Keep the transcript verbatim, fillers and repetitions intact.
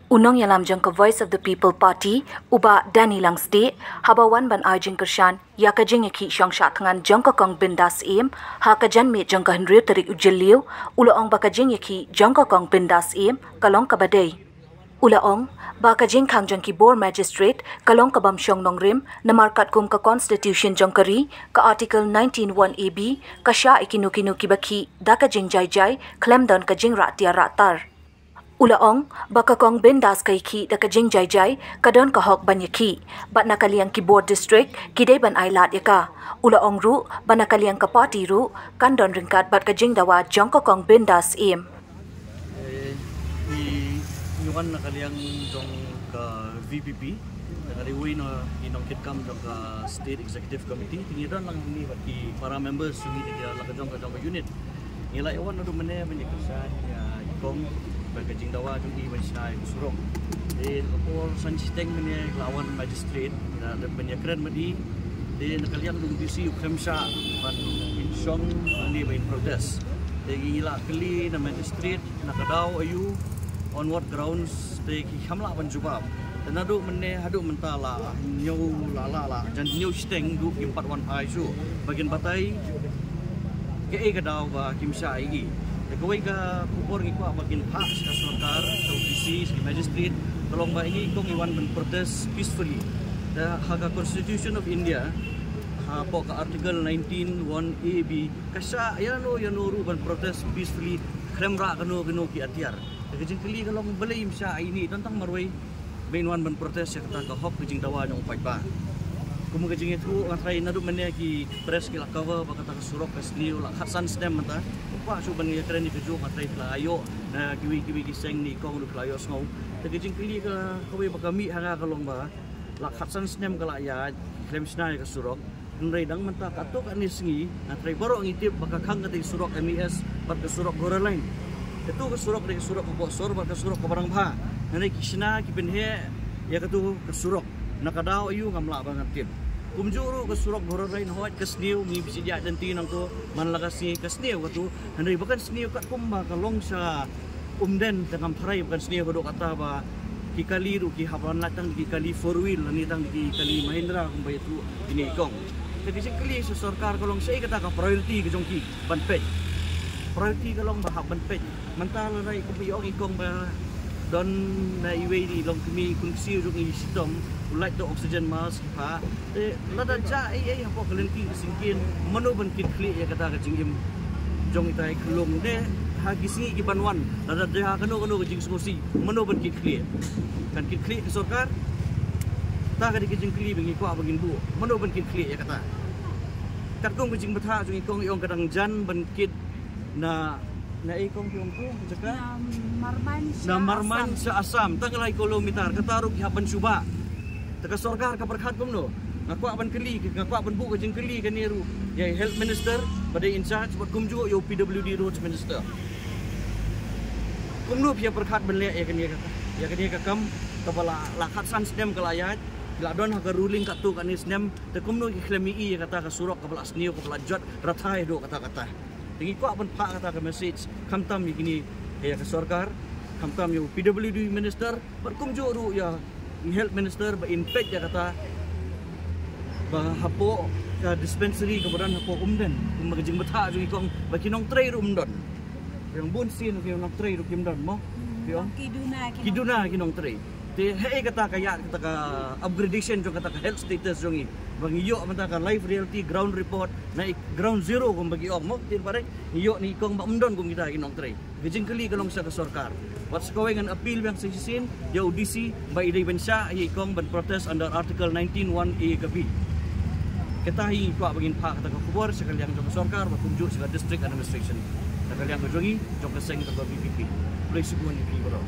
U nongïalam jong ka Voice of the People Party, u Bah Danny Langstieh, haba wan ban ai jingkyrshan ïa ka jingïakhih shong shah thngan jong ka Kong Bindas Syiem ha ka janmiet jong ka hynriew tarik u Jylliew, u la ong ba ka jingïakhih jong ka Kong Bindas Syiem ka long kaba dei. U la ong ba ka jingkhang jong ki bor magistrate ka long ka bym shong nongrim, namar katkum ka Constitution jong ka ri, ka Article nineteen one A B ka shah ïa kino kino kiba khih da ka jingjai jai khlem don ka jingrah tiar rah tar. U la ong ba ka Kong Bindas ka ïakhih da ka jingjai jai, ka don ka hok ban ïakhih, bad na ka liang ki bor district ki dei ban ai lad ïa ka. U la ong ruh ba na ka liang ka party ruh kan don ryngkat bad ka jingdawa jong ka Kong Bindas Syiem. Eh, ngi, ngi wan na ka liang jong ka V P P, na ka liang uwei na ki nongkitkam jong ka State Executive Committee, te ngi don lang hangne bad ki para members jong ngi, te ki la ka jong ka jong ka unit. Ngi la ïa wan naduh mynne ban ïa kyrshan ïa i Kong bad ka jingdawa jong i ban shna ïa ka surok. Te ha ka por san shiteng mynne ngi la wan magistrate, ngi la dep ban ïa kren bad i. Te na ka liang jong u D C u khlem shah ban in shong hangne ban in protest. Te ngi la kylli na magistrate na ka daw aïu, on what grounds, te ki khlem lah ban jubab. Te naduh mynne haduh mynta la hynñiew, la, la, la jan hynñiew shiteng ruh kim pat wan phai shuh ba kin batai kaei ka daw ba kim shah ïa i. Te kawei ka khubor ngi kwah ba kin phah sha ka sorkar, sha u D C, sha ki magistrate, ka long ba ine i Kong i wan ban protest peacefully. Te ha ka Constitution of India, hapoh ka Article nineteen one A B, ka shah ïano ïano ruh ban protest peacefully khlem rah kano kano ki atiar. Te ka jingkylli ka long balei im shah ine, don tang marwei ba in wan ban protest ïa kata ka hok, ka jingdawa jong u paidbah. Kum ka jingïathuh nga tharai naduh mynne ki press ki la cover ba kata ka surok ka sniew la khatsan snem mynta. Ym kwah shuh ban ïa kren ïa kajuh, nga tharai ki la ïoh na kiwei kiwei ki seng, ne i Kong ruh ki la ïohsngew. Te ka jingkylli ka kawei ba ka mih ha nga ka long ba la khatsan snem ka la ïaid khlem shna ïa ka surok. Hynrei dang mynta katto katne sngi, nga tharai baroh ngi tip ba ka khang kata ka surok M E S bad ka surok Ghoraline. Kato ka surok dei ka surok kaba sor bad ka surok kaba rangbha. Hynrei ki shna, ki pynheh ïa kato ka surok. Na ka daw aïu ngam lah ban tip. Kumjuh ruh ka surok Ghoraline, hooid ka sniew, ngi phi shu ïaid lynti nangto man la ka sngi, ka sniew kato. Hynrei ba kan sniew katkum ba ka long sha Umden, te ngam tharai ba kan sniew haduh katta ba ki kali ruh ki hap ban lait tang ki kali four wheel lane tang ki kali Mahindra kumba ïathuh ine i Kong. Te ka jingkylli sha sorkar ka long shaei kata ka priority ka jong ki ban peit. Priority ka long ba hap ban peit. Mynta lada i kumba i ong i Kong ba don na iwei i longkmie, i khun ksiew jong i shitom, u lait da oxygen mask, ha. Te lada jia ei ei hapoh ka lynti ka syngkien, mano ban kitkhlieh ïa kata ka jingim jong itai i khyllung? Te ha ki sngi ki ban wan, lada jia kano kano ka jingsngewsih, mano ban kitkhlieh? Kan kitkhlieh ka sorkar? Kata ka dei ka jingkylli ba ngi kwah ba ngin buh. Mano ban kitkhlieh ïa kata? Katkum ka jingbthah jong i Kong, i ong ka dang jan ban kit na, na ei Kong, ki ong ko jaka? Na Marmain, na Marmain sha Assam, tang lai kilometer, kata ruh ki hap ban shu bah. Te ka sorkar ka pyrkhat kumno? Nga kwah ban kylli, nga kwah ban buh ka jingkylli kane ruh ïa i Health Minister ba dei in charge, bad kumjuh ïa u P W D Roads Minister. Kumno phi ïa pyrkhat ban leh ïa kane ka, ïa kane ka kam kaba la, la khatsan snem ka la ïaid, ki la don ha ka ruling katto katne snem, te kumno ki khlem ïohi ïa kata ka surok kaba la sniew, kaba la jot rathai haduh katta katta? Te ngi kwah ban phah kata ka message, khamtam ïa kine, ïa ka sorkar, khamtam ïa u P W D Minister, bad kumjuh ruh ïa i Health Minister ba in peit ïa kata, ba hapoh ka dispensary kaba don hapoh Umden, kumba ka jingbthah jong i Kong, ba ki nongtrei ruh ym don. Ki ong bun sien ki nongtrei ruh kim don mo. Ki ong ki duna ki nongtrei. Te hei kata ka ïa, kata ka upgradation jong kata ka health status jong i, ba ngi ïoh mynta ka live reality ground report, na i ground zero kumba ki ong mo. Te ba dei ngi ïoh ne i Kong ba ym don kum kita ki nongtrei. Ka jingkylli ka long sha ka sorkar. Wat sa kawei ngan appeal biang sa shisien ïa u D C ba i dei ban shah ïa i Kong ban protest under Article nineteen one A ka B. Kata hi ngi kwah ba ngin phah kata ka khubor sha ka liang jong ka sorkar, ba kumjuh sha ka district administration, na ka liang ka jong ngi, jong ka seng jong ka V P P. Khublei shibun ïa phi baroh.